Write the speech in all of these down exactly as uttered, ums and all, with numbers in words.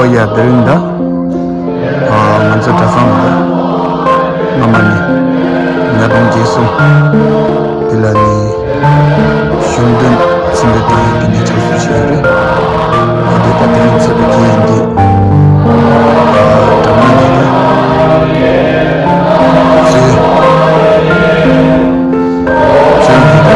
ཨོ་ཡ། དེ་རིང་ད། ཨ། ང་ཚོ་གྲྭ་ཚང་ལ་སྔ་མ་ནས་ཉ་སྟོང་བརྒྱད་གསུམ། འདི་ལ་ནི་གཞུང་དོན་ཚན་པའི་ཏང་ཡིན་འདི་ནས་ཕྱག་ཚོད་བྱས་ཡོད་རེད། ཨ། དེ་ད་དེ་རིང་ཚེས་པ་བརྒྱད་ཡིན་འདི། ཨ། གྲྭ་མི་ནས་ད། ཚེས། ཚེས་འདི་ད། གཞུང་དོན་ཚན་པའི།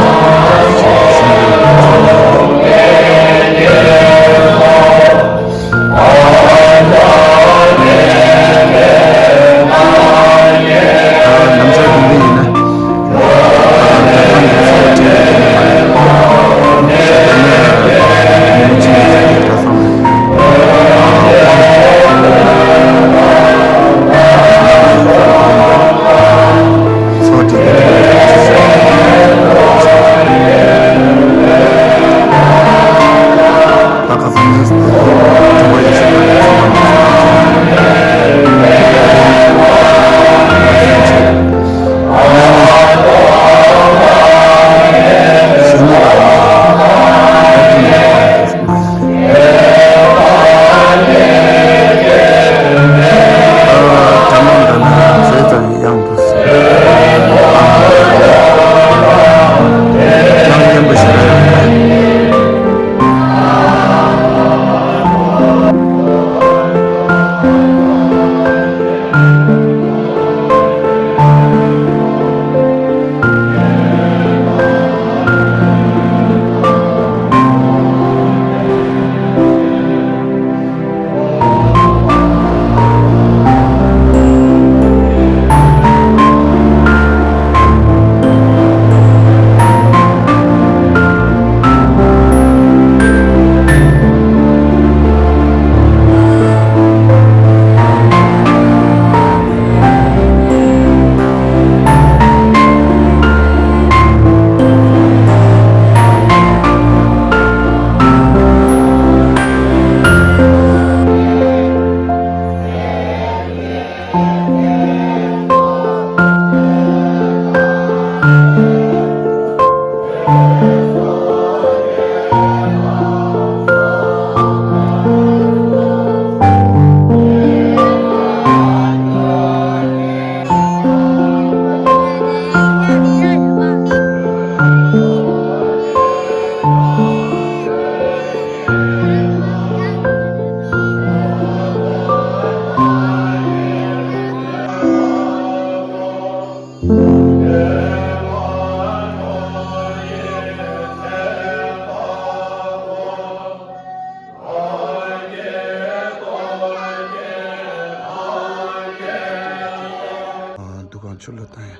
འདུ་ཁང་ཆུ་ལོ་བཏང་ཡ།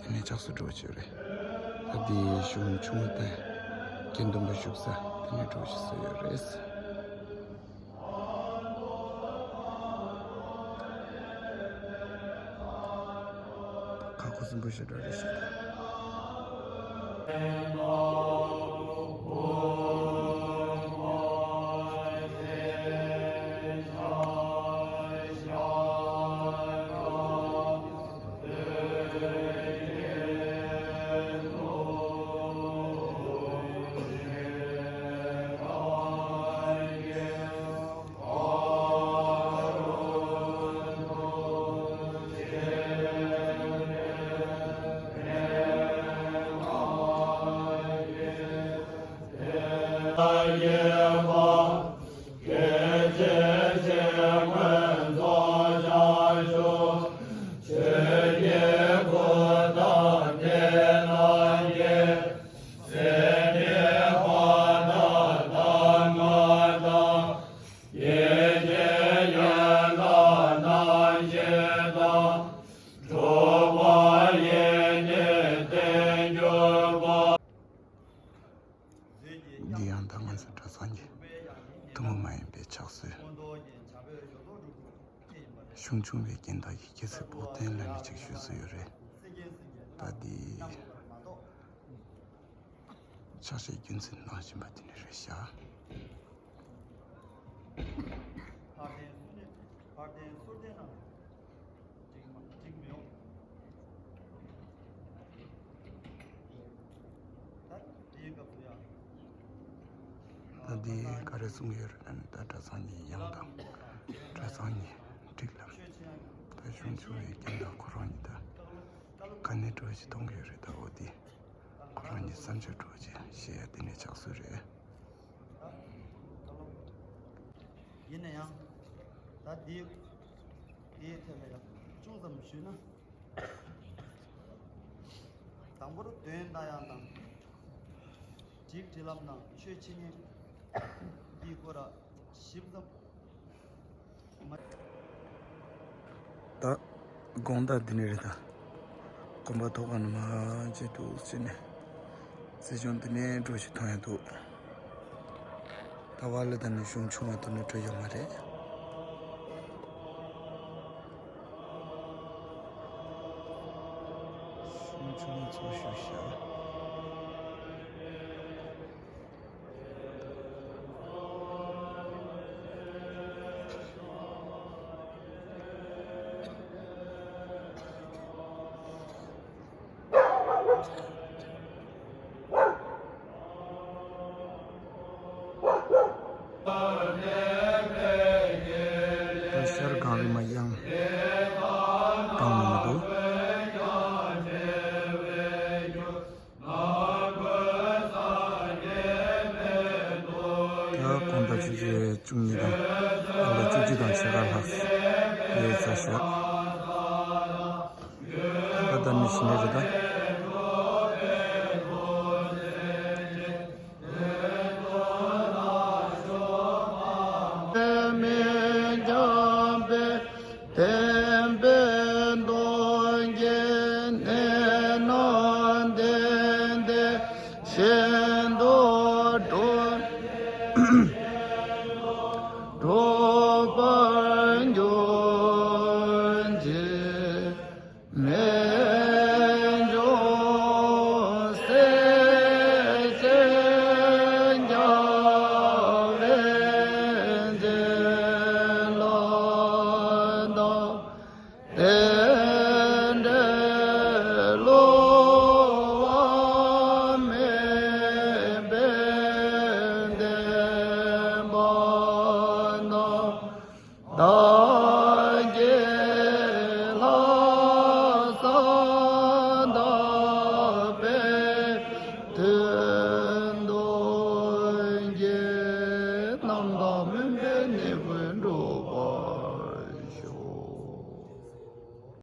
དེ་ནས་ལྕགས་སུ་འགྲོ་བྱས་རེད། ད་དེ་གཞུང་ཆུང་ངུ་དང་དགེ་འདུན་པ་བཞུགས་ས་དེ་ནས་འགྲོ་བྱེད་ས་ཡོད་རེད། ཁ་ཁོ་སུན་པོ་ཞེ་དྲག་རེད་ཤག་འདི་ཡང་ད་ང་ཚོ་གྲྭ་ཚང་གི་ཐུན་མོང་མ་ཡིན་པའི་ཕྱག་སྲོལ། གཞུང་ཆུང་བའི་རྒན་བདག་གིས་སྐྱེ་ཚེ་བོགས་ཐོན་ལབ་ནས་ཅིག་ཞུས་སྲོལ་ཡོད་རེད། ད་འདི་ཕྱག་བཞེས་རྒྱུན་འཛིན་གནང་བཞིན་པ་དེ་འདྲ་རེད་ཤག་ད་འདི་ག་རེ་གསུང་གི་ཡོད་རེད་ན། ད་གྲྭ་ཚང་གཉིས་ཡང་དང་ ཞིག་གཏོང་གི་ཡོད་རེད། ད་འོ་དེ་ཁོ་རང་གཉིས་བསམ་ཚུལ་འགྲོ་བྱས་བཤད་ཡ་དེ་ནས་ཆགས་སྲོལ་རེད། ཡིན་ན་ཡང་ད་འདི་འདིའི་ཐད་ལ་ཡང་ཅུང་ཙམ་ཞུས་ན། དང་པོར་དོན་ལྟ་ཡག་དང་། སྒྲིག་འབྲི་ལམ་དང་ཆོས་འཆད་ཉན་གྱི་སྐོར་ཞིབ་ཙམ་མ། ད་དགོང་དག་འདི་ནས་རེད་ད། གོམ་པ་ཐོག་ཁ་ནས་མར་བྱས་འདུག་ཟེར་ནས། སྲིད་གཞུང་འདི་ནས་འགྲོ་ཞིག་མཐོང་ཡ་འདུག་ད་བ་ལི་དང་ནི་གཞུང་ཆུང་བ་དུ་ནི་འགྲོ་ཡོད་མ་རེད། གཞུང་ཆུང་བ་ཚོ་བཞུགས་ཤག་ད་ཤར་གངས་རི་མ་དབྱངས་གཏོང་ནས་མི་འདུག་ད་དགོང་དག་ཆུ་ཚོད་བཅུ་གཉིས་དང་ཨ་ལོ་བཅུ་གཅིག་དང་ཕྱེད་ཀ་ལྷག་ཡོད་ཚར་ཤག་ད་ལྟ་ནི་ཕྱི་ནས་རེད་ད།